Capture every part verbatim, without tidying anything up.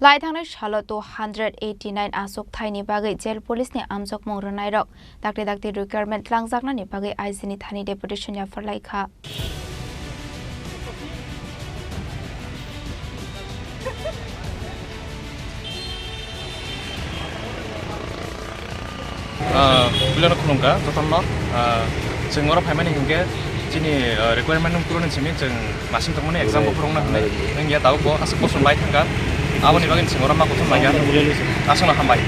Lai thangnai salo two hundred eighty nine achuk thaini bagwi jail police ni amjokmung rwnairok dakti dakti requirement twlangjaknani bagwi I G ni thani deputation yapharlai kha. Ah, puilano khulumkha jotono. Ah, chwng oro phaimani hinkhe chini, ah, requirement nung puruni simi chwng masing tongmani exam bo phurukna hinwi wngya, tabuk bo aswk bosom lai thangkha. Aboni bagwi chwng oro ma kuthum laiya. Aswkno hambai.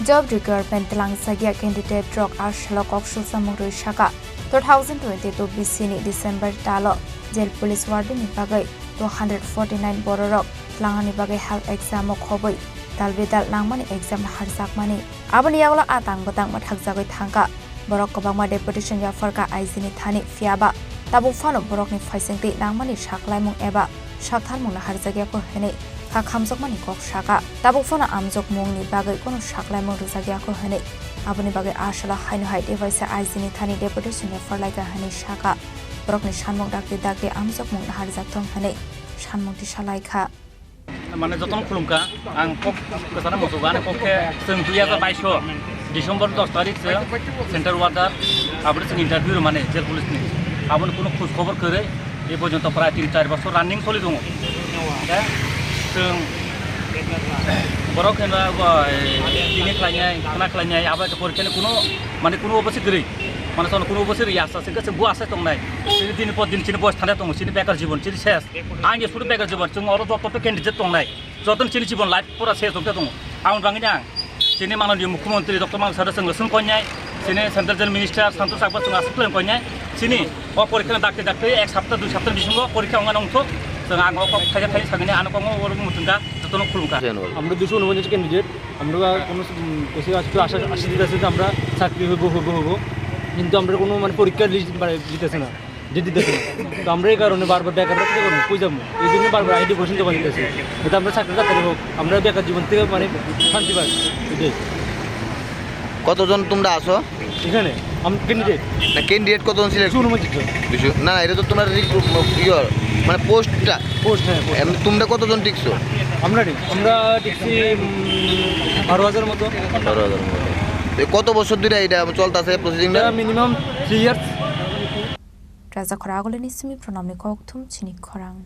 Job requirement twlangjakya candidate rok asalo kok susamung rwi saka, two thousand twenty-two B C ni December talo jail police warden ni bagwi two hundred forty nine bororok twlangnani bagwi hal exam o khobwi dal bedal nangmani exam naharjakmani. Aboni yagulo a tang bwtang mwthakjagwi thangkha. Borok kwbangma deputation yapharkha I G ni thani, phiyaba tabuk phano borokni phaisingtwi nangmani saklaimung eba saktharmung naharjakya kho hwnwi kha khamjakmani kok saka. Tabuk phano amjokmungni bagwi kono saklaimung rwjakya kho hwnwi, aboni bagwi asalo haino hai tebaisa I G ni thani deputation yapharlaikha hwnwi saka. Borokni sanmung dakti dakti amjokmung naharjakthung hwnwi sanmung tisalaikha. Mane jotono khulumkha, ang kok kwcharo muchungo, ani kok khe chwng dui hajar baish o December dos tarikh se center warder, aboni chwng interview rwmani jail police ni. Aboni kuno khoj khobor kwrwi, e porjonto prai tin char bosor running choli tongo. Hwnkhe chwng borok hwnba bo, eh, tini khlainai, khna khlainai, abo porikha ni kuno, mane kuno obosi kwrwi. Mane chwng kuno obosi rwya asa se, hwnkhe chwng bo asa tongnai. Chini din por din chini boyes thane tongo, chini bekar jibon, chini ses. Ang je sudu bekar jibon, chwng oro joto to candidate tongnai. Joto chini jibon life pura ses tongo. Ang bangni ang chini mananiya mukhyamantri Doctor Mangsa da chwng swng konyai. Chini central jail minister Santosh Chakma chwng aswk khlai konyai. Chini o porikha dakti dakti ek sapta dui sapta bisingo porikha wngnai nongthok. Chwng ang o kok thaisa thaisa sagini ano kok oro muchungkha jotono khulumkha. আমরা দুশো ঊনপঞ্চাশ ক্যান্ডিডেট, আমরা কোনো কিছু আশা আশা দিতেছে যে আমরা চাকরি হইব হইব হইব, কিন্তু আমরা কোনো মানে পরীক্ষা দিতেছে না। যে দিতেছে না। তো আমরা এই কারণে বারবার বেকার থাকতে পারবো, কই যাবো? এই জন্য বারবার আইডি কোশ্চেন জমা দিতেছি। যাতে আমরা চাকরি তাড়াতাড়ি হোক, আমরা বেকার জীবন থেকে মানে শান্তি পাই। এটাই। কতজন তোমরা আছো? এখানে? আম-, ক্যান্ডিডেট। না, ক্যান্ডিডেট কতজন সিলেক্ট? দুশো ঊনপঞ্চাশ জন। দুশো? না, না, এটা তো তোমরা রিক্রুট, ইয়ে, মানে পোস্টটা। পোস্ট, হ্যাঁ, পোস্ট। এমনি তোমরা কতজন টিকছো? আমরা নি? আমরা টিকছি, উম, বারো হাজার মতো। বারো হাজার মতো। এ, কত বছর ধরে এটা চলতেছে প্রসেসিংটা? এটা minimum three years. Raja Khoragulini simi pranamni kokthum chini khorang.